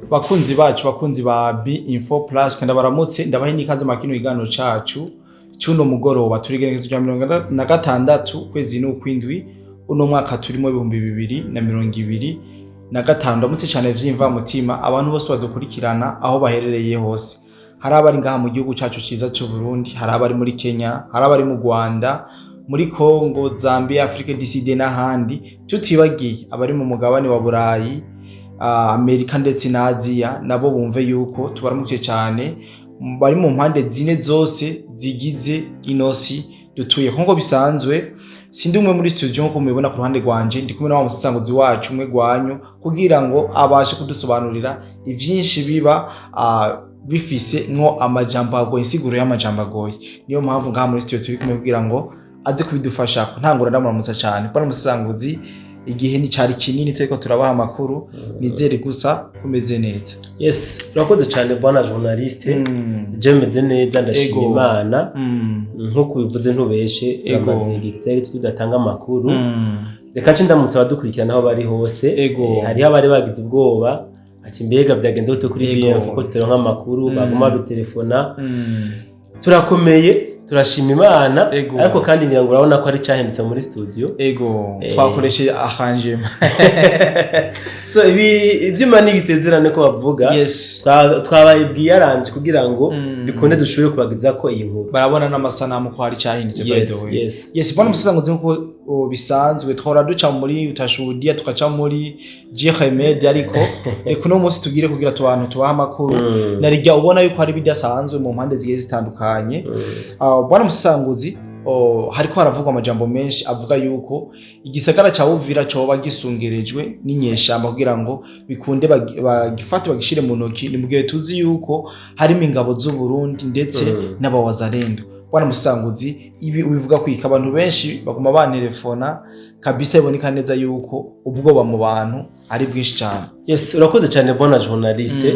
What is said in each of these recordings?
Bakunzi bacu, bakunzi ba B Info Plus, kandi baramutse, ndabaha n'ikaze mu kino kiganiro cacu c'uno mugoroba. Turi igenekerezo rya 66 kwezi n'ukwindwi uno mwaka turimo 2025. Ndamutse cane vy'imvamutima abantu bose badukurikirana aho baherereye hose. Hari abari ngaha mu gihugu cacu ciza c'u Burundi, hari abari muri Kenya, hari abari mu Rwanda, muri Congo, Zambia, Afrique du Sud n'ahandi, tutibagiye abari mu mugabane wa Burayi, Amerika ndetse na Aziya. Nabo bumve yuko tubaramutse cyane, bari mu mpande zine zose zigize inosi dutuye. Nkuko bisanzwe, sindi umwe muri studio. Nkuko mubibona ku ruhande rwanje, ndi kumwe na wa musasanguzi wacu umwe gwanyu, kugira ngo abashe kudusobanurira ivyinshi biba bifise mwo amajambo agoye, insiguro y'amajambo agoye. Niyo mpamvu ngaha muri studio turi kumwe kugira ngo aze kubidufasha. Ntangura ndamuramutsa cyane, bwana musasanguzi. Igihe nticari kinini turiko turabaha amakuru, nizere gusa kumeze neza. Yes, urakoze cyane, bwana journaliste. Je meze neza, ndashima Imana. Nk'uko ubivuze, ntubeshe, turamaze igihe kitari gito tudatanga amakuru. Reka nce ndamutse abadukurikirana aho bari hose. Hariho abari bagize ubwoba ati: "Mbega byagenze gute kuri BF ko tutaronka amakuru?" Baguma badutelefona. Turakomeye, turashima Imana. Ariko kandi ngira ngo urabona ko ari cyahindutse muri studio. Ego, twakoresheje arrangement. So ibi ibyuma n'ibisezerane ko bavuga. Twabaye bwiyaranje kugira ngo bikunde dushobore kubagezaho ko iyi nkuru. Barabona n'amasanamu ko hari cyahindutse, by the way. Yes. Yes, bwana musasanguzi, nkuko bisanzwe twahora duca muri utashuhudia, tugaca muri Media, ariko reka uno munsi tugire kugira tubantu tubaha amakuru. Narijya ubona yuko hari bidasanzwe mu mpande zigiye zitandukanye. Bwana musasanguzi, hariko haravugwa amajambo menshi avuga yuko igisagara ca Uvira coba gisungerejwe n'inyeshamba kugira ngo bikunde bagifate bagishire mu ntoki. Ni mu gihe tuzi yuko harimo ingabo z'u Burundi ndetse n'abawazalendo. Bwana musanguzi, ibi ubivuga kwika? Abantu benshi baguma bantelefona kabisa, biboneka neza yuko ubwoba mu bantu ari bwinshi cyane. Yes, urakoze cyane, bwana journaliste.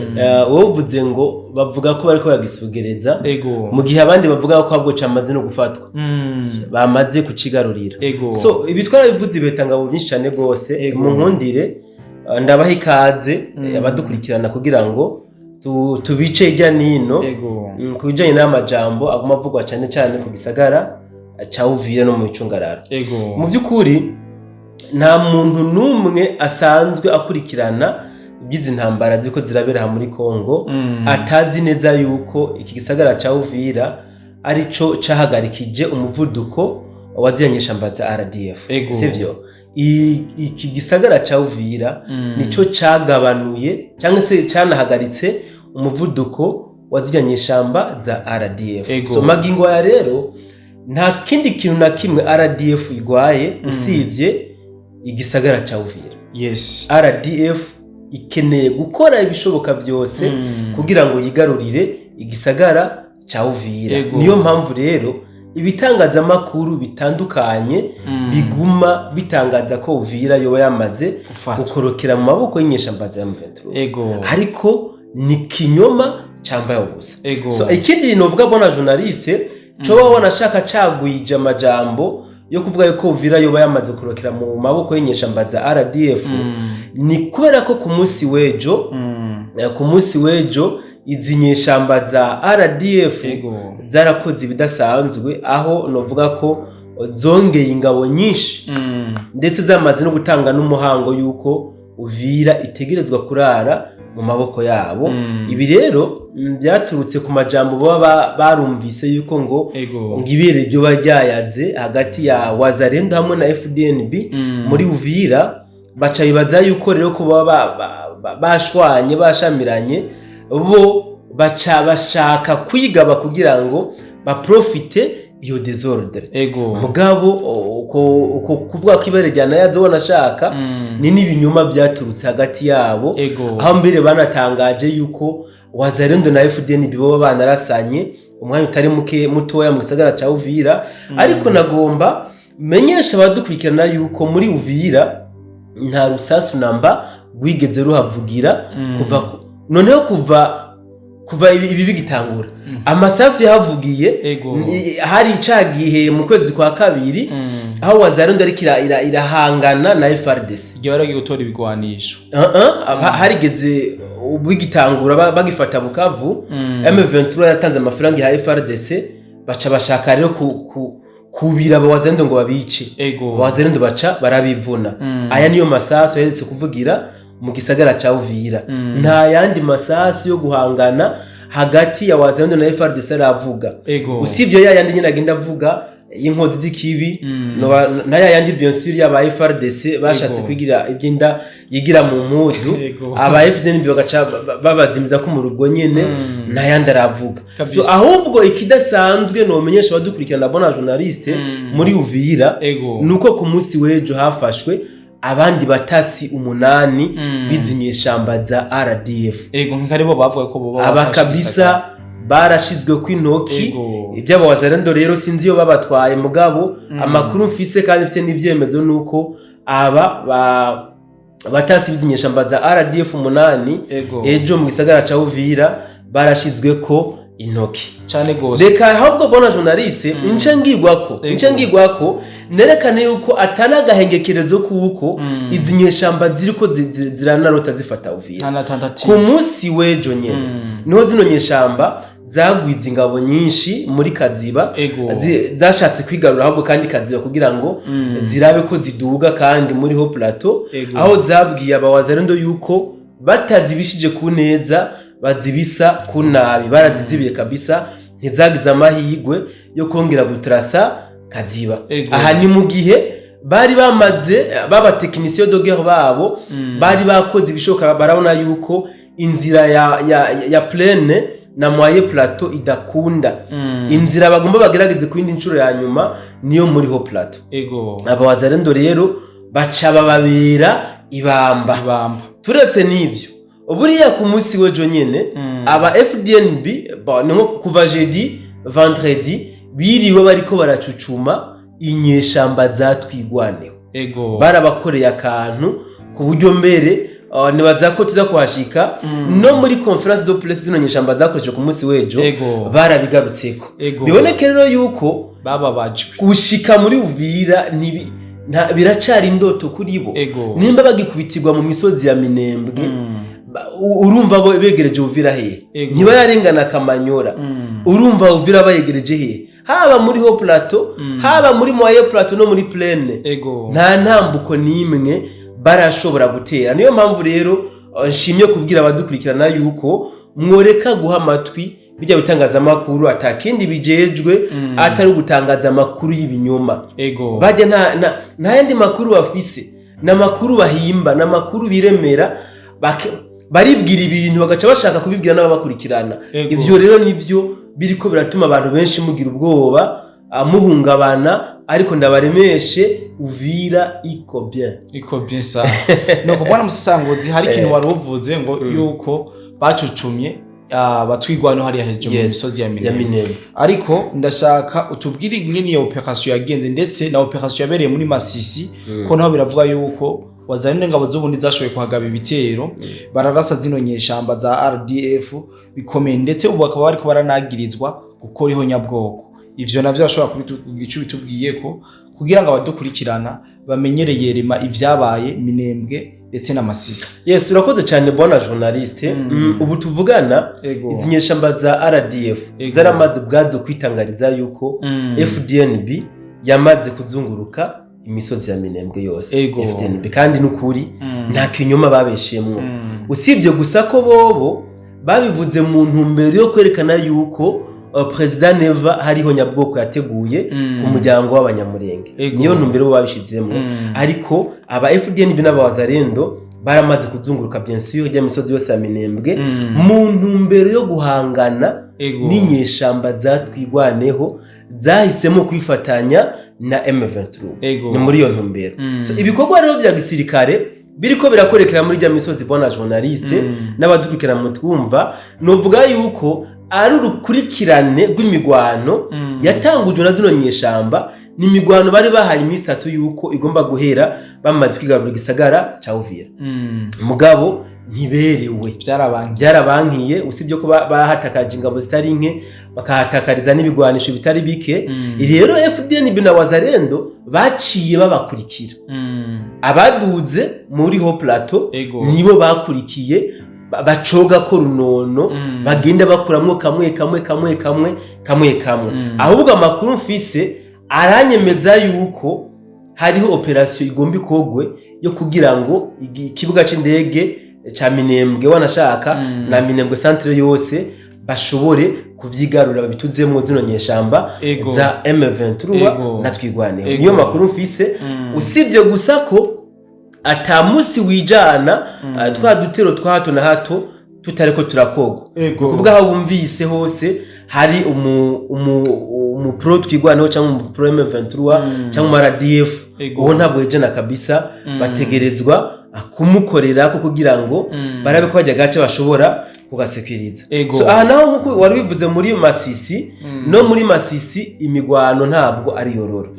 Wowe uvuze ngo bavuga ko bariko bagisugereza, mu gihe abandi bavuga ko ahubwo camaze no gufatwa, bamaze kucigarurira. So ibi twarabivuze ibetangabo byinshi cyane rwose. Mu nkundire, ndabaha ikaze abadukurikirana kugira ngo tubice hirya nino ku bijanye n'amajambo aguma avugwa cyane cyane ku gisagara ca Uvira no mu micungararo. Mu by'ukuri nta muntu n'umwe asanzwe akurikirana iby'izi ntambara ziriko zirabera aha muri Congo atazi neza yuko iki gisagara ca Uvira arico cahagarikije umuvuduko wa ziriya nyeshamba za RDF. Sivyo? Iki gisagara ca Uvira nico cagabanuye cyangwa se canahagaritse umuvuduko wa ziriya nyeshamba za RDF. So magingo aya rero nta kindi kintu na kimwe RDF igwaye usibye igisagara ca Uvira. RDF ikeneye gukora ibishoboka byose kugira ngo yigarurire igisagara ca Uvira. Niyo mpamvu rero ibitangazamakuru bitandukanye biguma bitangaza ko Uvira yoba yamaze gufatwa, gukorokera mu maboko y'inyeshamba za M23. Ariko ni kinyoma cambaye ubusa. So ikindi novuga, bwana journaliste, coba wanashaka cagwije amajambo yo kuvuga yuko Uvira yoba yamaze kurokera mu maboko y'inyeshamba za RDF, ni kubera ko ku munsi w'ejo ku munsi w'ejo izi nyeshamba za RDF zarakoze ibidasanzwe, aho novuga ko zongeye ingabo nyinshi, ndetse zamaze no gutanga n'umuhango yuko Uvira itegerezwa kurara mu maboko yabo. Ibi rero byaturutse ku majambo baba barumvise yuko ngo ngo ibere ryoba ryayaze hagati ya Wazalendo hamwe na FDNB muri Uvira, baca bibaza yuko rero ko baba bashwanye, bashamiranye, bo baca bashaka kwigaba kugira ngo baprofite iyo désordre. Mugabo uko kuvuga ko ibere rya nayaze wanashaka ni n'ibinyoma byaturutse hagati yabo, aho mbere banatangaje yuko Wazalendo na FDNB boba banarasanye umwanya utari muke mutoya mu gisagara ca Uvira. Ariko nagomba menyesha abadukurikirana yuko muri Uvira nta rusasu namba rwigeze ruhavugira kuva noneho kuva ibi bigitangura. Amasasu yahavugiye hari cagihe mu kwezi kwa kabiri, aho Wazalendo ariko irahangana na FARDC. Igihe bari bagiye gutora ibigwanisho. Harigeze bigitangura bagifata Bukavu, M23 yaratanze amafaranga iha FARDC, baca bashaka rero kubira abawazalendo ngo babice. Abawazalendo baca barabivuna. Aya niyo masasu yaherutse kuvugira mu gisagara ca Uvira. Nta yandi masasu yo guhangana hagati ya wazalendo na FARDC aravuga, usibye ya yandi nyine agenda avuga y'inkozi z'ikibi, na ya yandi bien sûr y'aba FARDC bashatse kwigira ibyinda yigira mu mpuzu, aba FDNB bagaca babazimiza ko mu rugo nyene. Nta yandi aravuga. So ahubwo ikidasanzwe nomenyesha abadukurikirana, bwana journaliste, muri Uvira, nuko ku munsi w'ejo hafashwe abandi batasi 8 bizi inyeshamba za RDF. Ego, nk'aribo bavuga ko boba Aba bafashe kabisa igisagara. Barashizwe kw'intoki. Iby'abawazalendo rero sinzi iyo babatwaye, mugabo amakuru mfise kandi mfite n'ivyemezo nuko aba batasi bizi inyeshamba za RDF 8 ejo mu gisagara ca Uvira barashizwe ko intoki. Cane gose. Reka ahubwo, bwana journaliste, ince ngigwako, ince ngigwako nerekane yuko atari agahengekerezo kuko izi nyeshamba ziriko ziranarota zifata Uvira. Nta na tentative. Ku munsi w'ejo nyene niho zino nyeshamba zagwiza ingabo nyinshi muri Kaziba, zashatse kwigarura ahubwo kandi Kaziba kugira ngo zirabe ko ziduga kandi muri haut plateau, aho zabwiye abawazalendo yuko batazibishije ku neza bazibisa ku nabi. Barazizibiye kabisa, ntizagize amahirwe yo kongera gutrasa Kaziba. Aha ni mu gihe bari bamaze baba techniciens de guerre babo bari bakoze ibishoboka, barabona yuko inzira ya plaine na moyen plateau idakunda. Inzira bagomba bagerageze ku yindi nshuro ya nyuma niyo muri haut plateau. Abawazalendo rero baca bababera ibamba. Ibamba. Turetse n'ivyo, buriya ku munsi w'ejo nyene aba FDNB, bon, ni nko kuva jeudi, vendredi, biriwe bariko baracucuma inyeshamba zatwigwaneho. Barabakoreye akantu ku buryo mbere nibaza ko tuza kuhashika no muri conférence de presse zino nyeshamba zakoresheje ku munsi w'ejo, barabigarutseko. Biboneke rero yuko Bababajwe. gushika muri Uvira biracari indoto kuri bo. Nimba bagikubitirwa mu misozi ya Minembwe, urumva bo begereje Uvira hehe? Ntibararengana Kamanyora. Urumva Uvira bayegereje hehe, haba muri haut plateau, haba muri moyen plateau no muri plaine? Nta ntambuko n'imwe barashobora gutera. Niyo mpamvu rero nshimye kubwira abadukurikirana yuko mworeka guha amatwi bijya bitangazamakuru atakindi bijejwe atari ugutangaza amakuru y'ibinyoma. Bajya nta yandi makuru bafise, ni amakuru bahimba, ni amakuru biremera, baribwira ibintu bagaca bashaka kubibwira n'ababakurikirana. Ivyo rero nivyo biriko biratuma abantu benshi mugira ubwoba, muhungabana, ariko ndabaremeshe, Uvira iko bien. Iko bien ça. Nuko bwana musasanguzi, hari ikintu wari uvuze ngo yuko bacucumye batwigwano hariya hejuru mu misozi ya ya Minembwe. Minembwe. Ariko ndashaka utubwire ingene iyo opération yagenze, ndetse na opération yabereye muri Masisi, ko naho biravuga yuko wazalendo ingabo z'ubundi zashoboye kuhagaba ibitero, bararasa zino nyeshamba za RDF bikomeye, ndetse ubu bakaba bariko baranagirizwa gukora ihonyabwoko. Ivyo navyo bashobora kugira ico bitubwiye ko kugira ngo abadukurikirana bamenyereye rema ivyabaye Minembwe ndetse na Masisi. Yes, urakoze cyane, bwana journaliste. Ubu tuvugana izi nyeshamba za RDF zaramaze ubwazo kwitangariza yuko FDNB yamaze kuzunguruka imisozi ya Minembwe yose. FDNB kandi n'ukuri, nta kinyoma babeshemwo, usibye gusa ko bobo babivuze mu ntumbero yo kwerekana yuko Perezida Neva hariho nyabwoko yateguye ku muryango w'Abanyamurenge. Niyo ntumbero bo babishizemo. Ariko aba FDNB n'abawazarendo baramaze kuzunguruka bien sûr ijya misozi yose ya Minembwe mu ntumbero yo guhangana n'inyeshamba zatwigwaneho zahisemo kwifatanya na M23. Ni muri iyo ntumbero. So, ibikorwa rero bya gisirikare biriko birakorekera muri rya misozi, bwana journaliste, n'abadukurikirana mu twumva, novuga yuko ari urukurikirane rw'imigwano yatangujwe na zino nyeshamba. Ni imigwano bari bahaye iminsi 3 yuko igomba guhera bamaze kwigarurira igisagara ca Uvira. Mugabo ntiberewe. Byarabangiye. Byarabankiye, usibye ko bahatakaje ingabo zitari nke, bakahatakariza n'ibigwanisho bitari bike. Rero FDNB na Wazalendo baciye babakurikira. Abaduze muri haut plateau nibo bakurikiye. bacoga ko runono, bagenda bakuramwo kamwe kamwe, kamwe kamwe, kamwe kamwe. Ahubwo amakuru mfise aranyemeza yuko hariho opération igomba ikogwe yo kugira ngo ikibuga c'indege ca Minembwe, wanashaka na Minembwe centre yose, bashobore kuvyigarura, babituzemwo zino nyeshamba za M23 na Twigwaneho. Niyo makuru mfise, usibye gusa ko ata musi wijana twa dutero twa hato na hato tutariko turakogwa. Kuvuga aho bumvise hose hari umu pro Twigwaneho cyangwa umu pro M23 cyangwa umu RDF, uwo ntabwo yejana kabisa. Bategerezwa kumukorera ko kugira ngo barabe ko bajya gace bashobora kugasekiriza. So aha naho, nkuko wari bivuze, muri Masisi, no muri Masisi imigwano ntabwo ari yororo.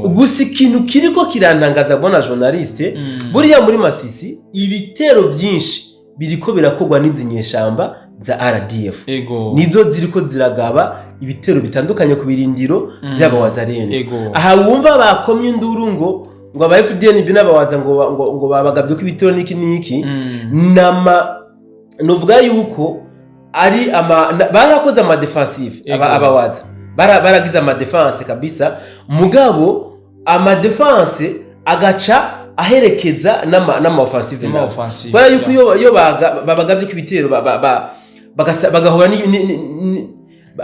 Gusa ikintu kiriko kirantangaza, bwana journaliste, buriya muri Masisi ibitero byinshi biriko birakorwa n'izi nyeshamba za RDF. Nizo ziriko ziragaba ibitero bitandukanye ku birindiro by'abawazarendo. Aha wumva bakomye induru ngo aba FDNB n'abawaza ngo babagabye ko ibitero niki niki, nama nuvuga yuko ari barakoze ama défensive. Abawaza baragize ama défense kabisa, mugabo ama défense agaca aherekeza n'ama offensive N'ama nabo. offensive, Kubera yuko iyo babagabye ko ibitero bagahura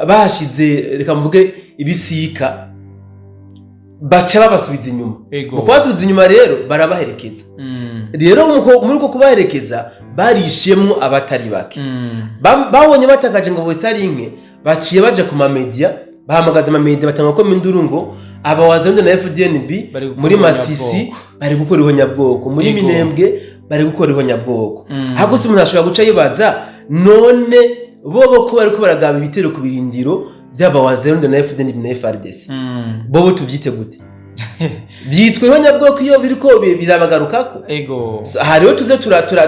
bahashize, reka mvuge, ibisika, baca babasubiza inyuma. Mu kubasubiza inyuma rero barabaherekeza. Rero muri uko kubaherekeza barishemwo abatari bake. Babonye batakaje ngo bose ari nke, baciye baja ku ma média, bahamagaza ama média, batanga ko induru ngo abawazalendo na FDNB Bari gukora muri Masisi ihonyabwoko. bari gukora ihonyabwoko, muri Minembwe bari gukora ihonyabwoko. Ahubwo se umuntu ashobora guca yibaza, none bobo ko bariko baragaba ibitero ku birindiro by'abawazalendo na FDNB na FARDC, bobo tuvyite gute? Byitwa ihonyabwoko iyo biriko birabagarukako? So, aha rero tuze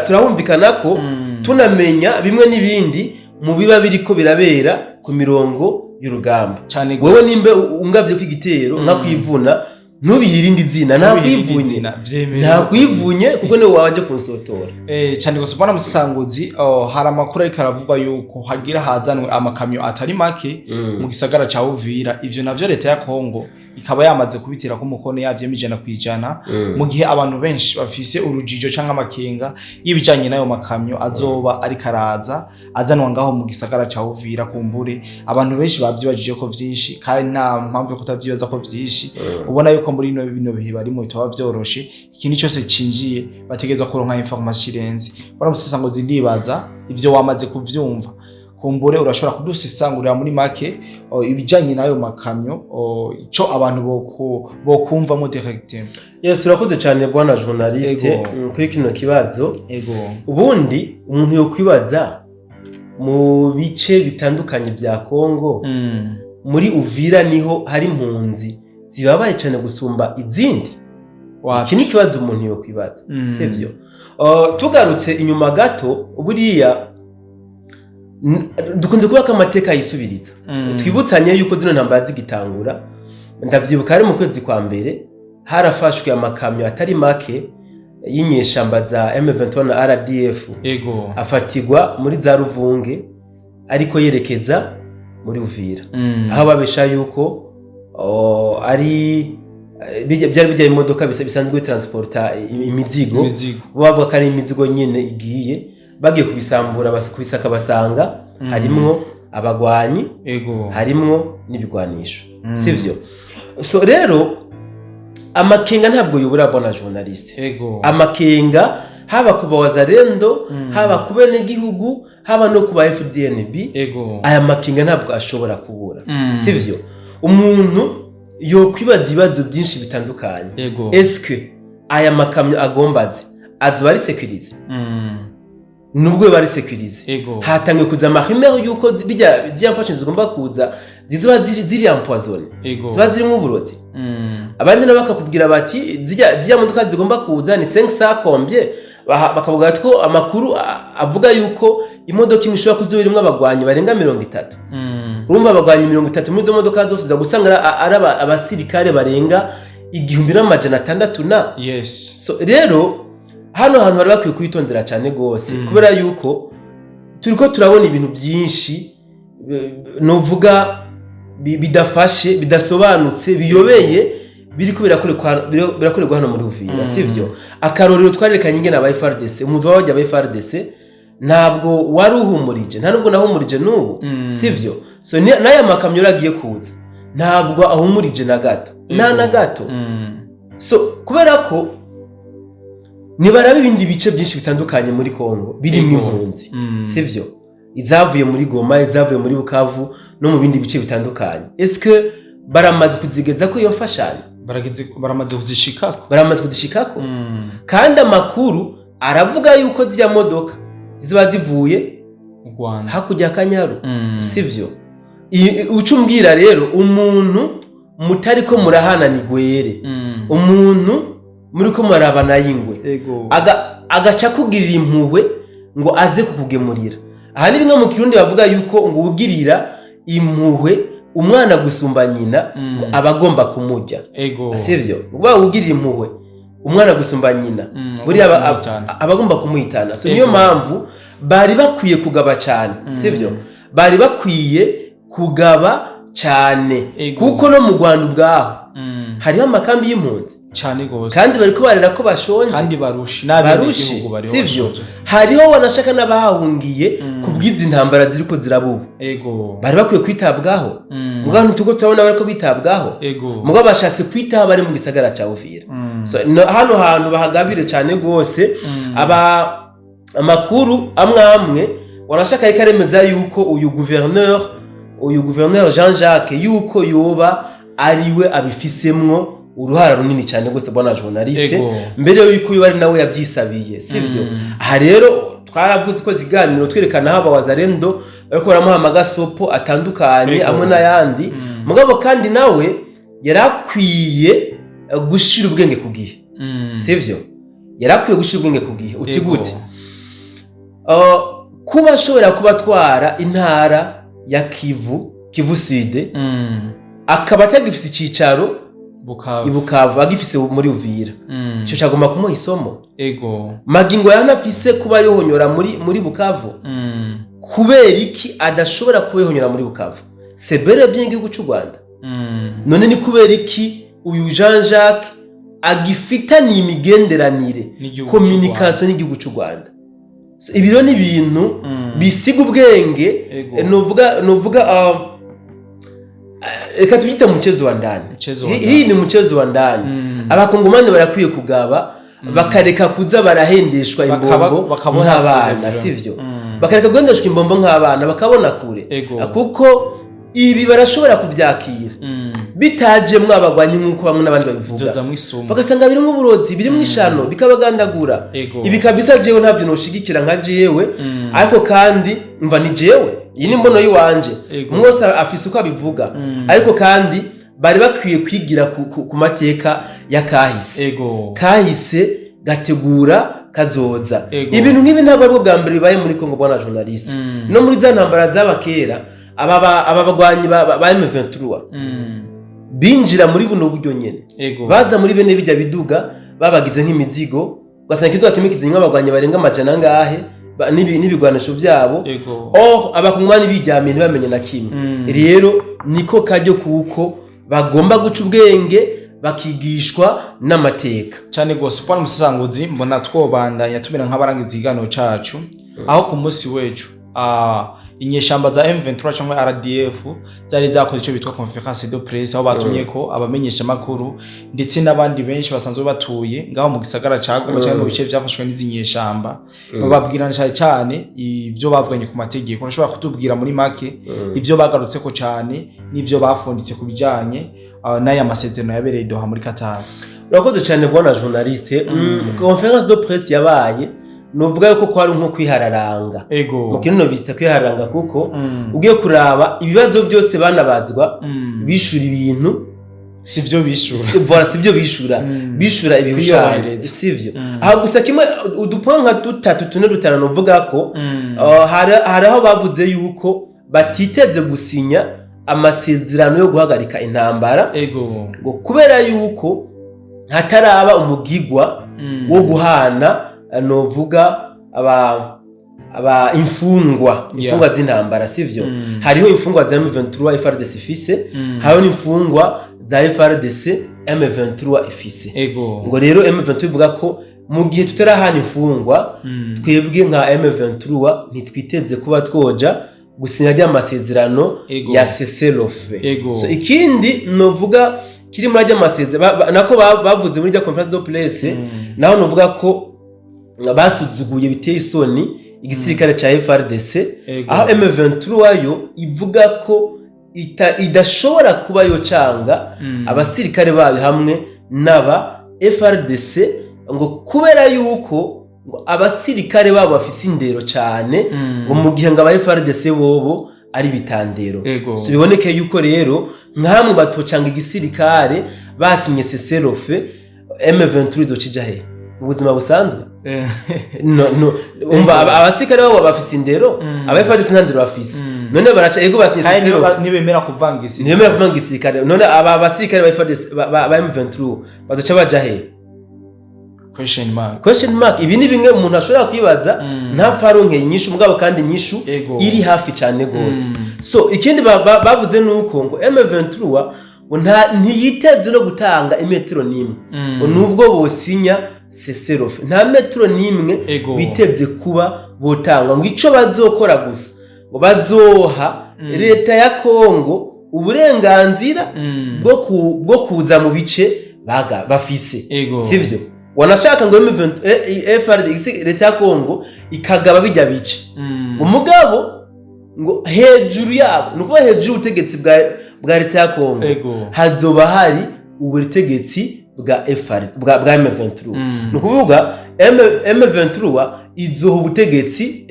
turahumvikana ko tunamenya bimwe n'ibindi mu biba biriko birabera ku mirongo y'urugamba. Cane Wewe gose. nimba ungabye ko igitero nkakwivuna, ntubihire izina, Ntubihire ntakwivunye. izina, vyemerewe. Ntakwivunye kuko niwe waje kunsotora. Cyane gose, bwana Musanguzi. Oh, hari amakuru ariko aravuga yuko hagira hazanwe amakamyo atari make mu gisagara ca Uvira. Ivyo navyo leta ya Kongo ikaba yamaze kubitira ko umukono, yavyemeye 100%, mu gihe abantu benshi bafise urujijo canke amakenga y'ibijanye n'ayo makamyo azoba ariko araza azanwa ngaho mu gisagara ca Uvira. Kumbure abantu benshi bavyibajije ko vyinshi, kandi nta mpamvu yo kutavyibaza ko vyinshi. Ubona yuko muri bino bihe barimo bitaba vyoroshe, ikintu cyose cinjiye bategerezwa kuronka information irenze. Bwana Musesanguzi, ndibaza ivyo wamaze kuvyumva. Kumbure urashobora kudusesangurira muri make ibijanye n'ayo makamyo, ico abantu bokumvamo directement. Yes, urakoze cyane, bwana journaliste, kuri kino kibazo. Ubundi umuntu yokwibaza, mu bice bitandukanye bya Kongo, muri Uvira niho hari impunzi zibabaye cyane gusumba izindi? Wapi. Iki ni ikibazo umuntu yokwibaza, sivyo? Tugarutse inyuma gato, buriya dukunze kuba ko amateka yisubiriza. Twibutsanye yuko zino ntambara zigitangura, ndavyibuka ari mu kwezi kwa mbere, harafashwe amakamyo atari make y'inyeshamba za M23 na RDF, afatirwa muri za Ruvunge ariko yerekeza muri Uvira, aho babesha yuko ari byari bijya imodoka bisanzwe transporta imizigo. Imizigo. Bo bavuga ko ari imizigo nyine igiye, bagiye kubisambura, kubisaka, basanga harimwo abagwanyi, harimwo n'ibigwanisho, sivyo? So rero amakenga ntabwo yobora, bwana journaliste. Amakenga haba ku bawazarendo, haba ku benegihugu, haba no ku ba FDNB, aya makenga ntabwo ashobora kubura, sivyo? Umuntu yokwibaza ibibazo byinshi bitandukanye. Eske aya makamyo agomba aze azoba ari sécurisé? Nubwo yoba ari sécurisé, hatangiye kuza ama rumeurs yuko bijya ziriya mfashanyo zigomba kuza zizoba ziri empoisonnées, ziba zirimo uburozi. Abandi nabo bakakubwira bati ziriya modoka zigomba kuza ni 500 combien. Bakavuga ko amakuru avuga yuko imodoka imwe ishobora kuzoba irimwo abagwanyi barenga 30. Urumva, abagwanyi 30 muri izo modoka zose, uza gusanga ari abasirikare barenga 1600 na so rero hano hantu bari bakwiye kwitondera cyane rwose, kubera yuko Turiko turabona ibintu byinshi, novuga bidafashe, bidasobanutse, biyobeye, biriko birakorerwa hano muri Uvira, sivyo? Akarorero, twarerekanye ingene aba FARDC, umuzi w'abajya aba FARDC ntabwo wari uhumurije, nta nubwo nahumurije n'ubu, sivyo? So n'aya makamyo rero agiye kuza ntabwo ahumurije na gato, nta na gato. So kubera ko nibaraba ibindi bice byinshi bitandukanye muri Kongo birimo impunzi, sivyo? Izavuye muri Goma, izavuye muri Bukavu no mu bindi bice bitandukanye, eske baramaze kuzigeza ko iyo mfashanyo? Baramaze kuzishikako. Baramaze kuzishikako. Kandi amakuru aravuga yuko ziriya modoka ziba zivuye mu Rwanda, hakurya ya Kanyaru, sivyo? Uca umbwira rero umuntu mutari ko murahana ni gwere, umuntu muri ko murarabana y'ingwe, agaca akugirira impuhwe ngo aze kukugemurira. Aha ni bimwe mu Kirundi bavuga yuko ngo ugirira impuhwe umwana gusumba nyina, ngo aba agomba kumurya. Sivyo? Uba ugirira impuhwe umwana gusumba nyina, buriya agomba kumuhitana. Aba agomba kumuhitana. So niyo mpamvu bari bakwiye kugaba cyane, sivyo? Bari bakwiye kugaba cyane, kuko no mu Rwanda ubwaho hariho amakambi y'impunzi. Cyane gose. Kandi bariko barera ko bashonje. Kandi barushe. Barushe, N'abenegihugu bariho sivyo? bashonje. Hariho wanashaka n'abahahungiye ku bw'izi ntambara ziriko ziraba ubu. Bari bakwiye kwitabwaho. Mugabo ntituko turabona bariko bitabwaho. Mugabo bashatse kwitaho bari mu gisagara ca Uvira. So, no, hano hantu bahagabire cyane gose. Aba amakuru amwe amwe wanashaka ariko aremeza yuko uyu gouverneur Jean Jacques yuko yoba ariwe abifisemwo uruhara runini cyane rwose, bwana journaliste, mbere yuko uyu ari nawe yabyisabiye, sivyo? Aha rero twaravuze ko ziganiro twerekana aho abawazarendo bariko baramuha amagasopo atandukanye, amwe n'ayandi. Mugabo kandi nawe yarakwiye gushira ubwenge ku gihe, sivyo? Yarakwiye gushira ubwenge ku gihe. Uti gute? Kuba ashobora kuba atwara intara ya Kivu Sud, akaba atagifise icicaro Bukavu. I Bukavu, agifise muri Uvira, ico cagomba kumuha isomo. Magingo yanafise kuba yohonyora muri Bukavu. Kubera iki adashobora kuba yohonyora muri Bukavu? C'est bel et bien igihugu c'u Rwanda. None ni kubera iki uyu Jean Jacques agifitaniye imigenderanire, N'igihugu c'u communication n'igihugu c'u Rwanda? So, ibi rero ni ibintu bisiga ubwenge. Nuvuga reka tubyite mchezo wa ndani. Mchezo wa ndani. Hii ni mchezo wa ndani. Abakongomani barakwiye kugaba, bakareka kuza barahendeshwa imbombo Bakabona nk'abana, kure. sivyo? Bakareka guhendeshwa imbombo nk'abana, bakabona kure. Kuko ibi barashobora kubyakira bitajemwo abagwanyi nk'uko bamwe n'abandi babivuga, Bizozamwo isumu. bagasanga birimo uburozi, birimo ishano, bikabagandagura. Ibi kabisa jewe ntabyo noshigikira nka jewe. Ariko kandi mva ni jewe, iyi ni imbono y'iwanje. Umwe wese afise uko abivuga. Ariko kandi bari bakwiye kwigira ku mateka ya kahise. Kahise gategura kazoza. Ibintu nk'ibi ntabwo aribwo bwa mbere bibaye muri Kongo, bwana journaliste. No muri za ntambara zaba kera, aba bagwanyi ba M23 binjira muri buno buryo nyene. Baza muri bene bijya biduga babagize nk'imizigo, ugasanga ikiduga kimwe kizinywa abagwanyi barenga amajana angahe, n'ibigwanisho byabo. Or abakongomani biryamiye ntibamenye na kimwe. Rero niko kajyo kuko bagomba guca ubwenge, bakigishwa n'amateka. Cyane gose, bwana musasanguzi. Mbona twobandanya tumera nk'abarangiza ikiganiro cacu, aho ku munsi w'ejo inyeshamba za M23 cyangwa RDF zari zakoze icyo bitwa conférence de presse, aho batumye ko abamenyesha makuru ndetse n'abandi benshi basanzwe batuye ngaho mu gisagara ca Goma cyangwa mu bice byafashwe n'izi nyeshamba, bababwira cyane cyane ibyo bavuganye ku mategeko. Urashobora kutubwira muri make ibyo bagarutseko cyane n'ibyo bafunditse ku bijanye n'aya masezerano yabereye i Doha muri Qatar? Urakoze cyane, bwana journaliste. Conférence de presse yabaye, nuvuga yuko kwari nko kwihararanga. Mu kirundi bita kwihararanga, kuko ugiye kuraba ibibazo byose banabazwa, bishura ibintu Si byo bishura. Voilà, sivyo bishura. Bishura ibihushanyo, Kwiyorohereza. sivyo? Aha gusa kimwe, udupoint nka dutatu, tune, dutanu nuvuga ko hari aho bavuze yuko batiteze gusinya amasezerano yo guhagarika intambara, ngo kubera yuko hataraba umugigwa wo guhana, novuga aba aba imfungwa, imfungwa z'intambara, sivyo? Hariho imfungwa za M23 FARDC ifise, hariho n'imfungwa za FARDC M23 ifise. Ngo rero M23 ivuga ko mu gihe tutarahana imfungwa, twebwe nka M23 ntitwiteze kuba twoja gusinya rya masezerano ya cessez-le-feu. So ikindi novuga kiri muri rya masezerano nako bavuze muri rya conférence de presse, naho novuga ko basuzuguye biteye isoni igisirikare ca FARDC, aho M23 yo ivuga ko idashobora kuba yocanga abasirikare bayo hamwe n'aba FARDC, ngo kubera yuko ngo abasirikare babo bafise indero cane, ngo mu gihe ngo aba FARDC bobo ari bitandero. So biboneke yuko rero nkamwe batocanga igisirikare basinye cessez-le-feu, M23 izoca ija he mu buzima busanzwe? No, no, umva, abasirikare babo bafise indero, aba FARDC nta ndero bafise. None baraca, ego, basinye kandi cessez-le-feu, ntibemera kuvanga isi. Ntibemera kuvanga igisirikare. None aba basirikare ba FARDC, ba M23 bazoca baja he? Question mark. Question mark. Ibi ni bimwe umuntu ashobora kwibaza ntapfa aronke inyishu, mugabo kandi inyishu iri hafi cyane gose. So ikindi bavuze nuko ngo M23 ngo ntiyiteze no gutanga imetero n'imwe, ngo nubwo bosinya cessez-le-feu nta metero n'imwe biteze kuba botanga, ngo ico bazokora gusa ngo bazoha leta ya Kongo uburenganzira bwo kuza mu bice baga bafise. Sivyo? Wanashaka ngo M20 FARDC, leta ya Kongo ikagaba bijya bice, umugabo ngo hejuru yabo, ni ukuvuga hejuru y'ubutegetsi bwa leta ya Kongo, hazoba hari ubutegetsi bwa FR bwa M23. Ni ukuvuga M23 izoha ubutegetsi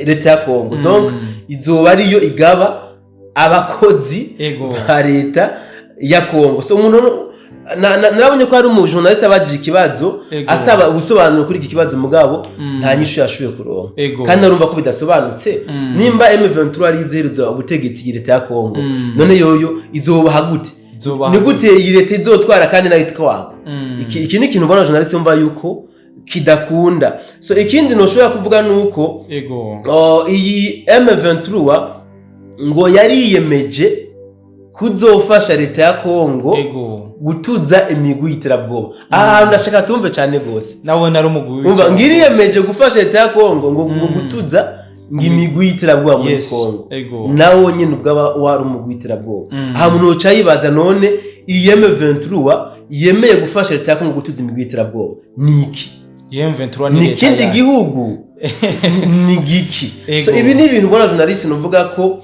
leta ya Kongo, donc izoba ariyo igaba abakozi ba leta ya Kongo. So umuntu narabonye ko hari umujournaliste abajije ikibazo asaba ubusobanuro kuri iki kibazo, mugabo nta nyishu yashoboye kuronka. Kandi arumva ko bidasobanutse. Nimba M23 ari izohereza ubutegetsi iyi leta ya Kongo, none yoyo izobaha gute? Izobaha. Ni gute iyi leta izotwara kandi nayo itwagwa? Iki ni ikintu ubona, journaliste, yumva yuko kidakunda. So ikindi noshobora kuvuga nuko iyi M23 ngo yariyemeje kuzofasha leta ya Kongo gutuza imigwi y'iterabwoba. Aha hantu ndashaka tumve cyane gose. Nawe nari umugwi Umva, ngiriyemeje gufasha leta ya Kongo ngo gutuza ngo imigwi y'iterabwoba muri Kongo, nawo nyine ubwaba wari umugwi w'iterabwoba. Aha umuntu yoca yibaza: none iyi M23 yemeye gufasha leta ya Kongo gutuza imigwi y'iterabwoba ni iki? M23 ni leta ikindi yayo. gihugu, ni giki? So ibi ni ibintu ubona, journaliste, nuvuga ko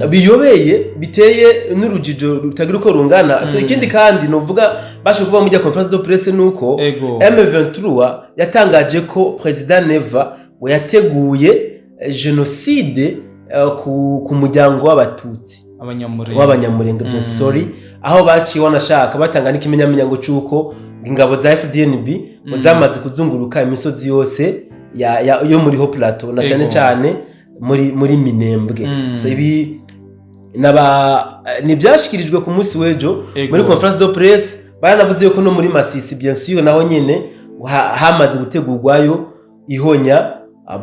biyobeye, biteye n'urujijo rutagira uko rungana. So ikindi kandi nuvuga bashe kuvuga muri conférence de presse nuko M23 yatangaje ko President Neva ngo yateguye génocide ku muryango w'Abatutsi Abanyamurenge. w'Abanyamurenge, bien, sorry, aho baciye wanashaka batanga n'ikimenyamenya ngo cuko ingabo za FDNB ngo zamaze kuzunguruka imisozi yose yo muri Haut Plateau na cyane cyane muri Minembwe. So ibi naba ni byashikirijwe ku munsi w'ejo muri conférence de presse. Baranavuze yuko no muri Masisi, bien sûr, naho nyene hamaze gutegurwayo ihonya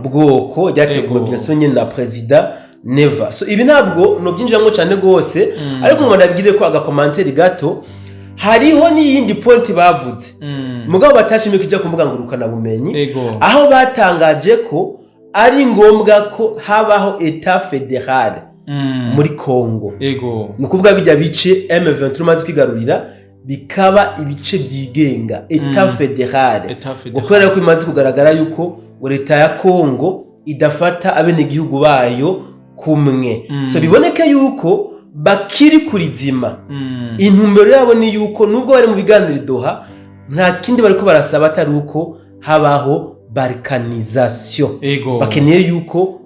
bwoko ryateguwe, bien sûr, nyene na President Neva. So ibi ntabwo nobyinjiramo cyane rwose, ariko ngo ndabwire ko agacommentaire gato, hariho n'iyindi point bavuze, mugabo batashimye kujya ku mbuga ngurukanabumenyi, aho batangaje ko ari ngombwa ko habaho état fédéral muri Congo. Ni ukuvuga bijya bice M23 imaze kwigarurira bikaba ibice byigenga, état fédéral, État ngo fédéral. kubera ko bimaze kugaragara yuko ngo leta ya Congo idafata abenegihugu bayo kumwe. So biboneke yuko bakiri kurizima. Intumbero yabo ni yuko nubwo bari mu biganiro i Doha, nta kindi bariko barasaba atari uko habaho balkanisation. Bakeneye yuko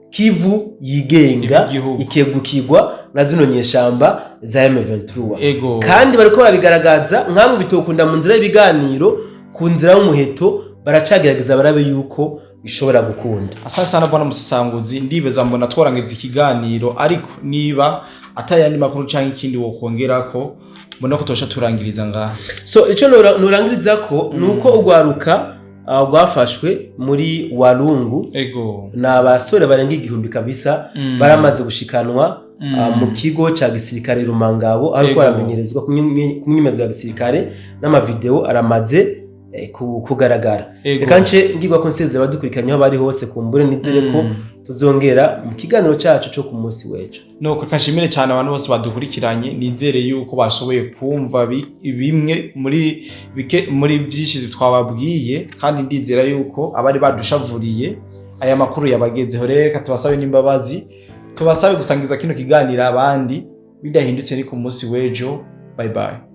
Kivu yigenga, Igihugu. ikegukirwa na zino nyeshamba za M23. Kandi bariko barabigaragaza nk'amwe bitokunda mu nzira y'ibiganiro, ku nzira y'umuheto baracagerageza barabe yuko bishobora gukunda. Asante sana, bwana musasanguzi. Ndibeza mbona twarangiza ikiganiro, ariko niba atayandi makuru canke ikindi wokongerako, mbona ko tosha turangiriza ngaha. So ico norangiriza ko ni uko ugwaruka rwafashwe muri Walungu. Ni abasore barenga 1000 kabisa, baramaze gushikanwa mu kigo ca gisirikare Rumangabo, aho baramenyerezwa ku myimenyerezo ya gisirikare, n'amavideo aramaze kugaragara. Reka nce ngirwa ko nsezera abadukurikiranye aho bari hose, kumbure nizere ko tuzongera mu kiganiro cacu co ku munsi w'ejo. Nuko reka nshimire cyane abantu bose badukurikiranye, nizere yuko bashoboye kumva bimwe muri bike muri byinshi twababwiye, kandi ndizera yuko abari badushavuriye aya makuru yabagezeho. Rero reka tubasabe n'imbabazi, tubasabe gusangiza kino kiganiro abandi. Bidahindutse ni ku munsi w'ejo. Bye bye.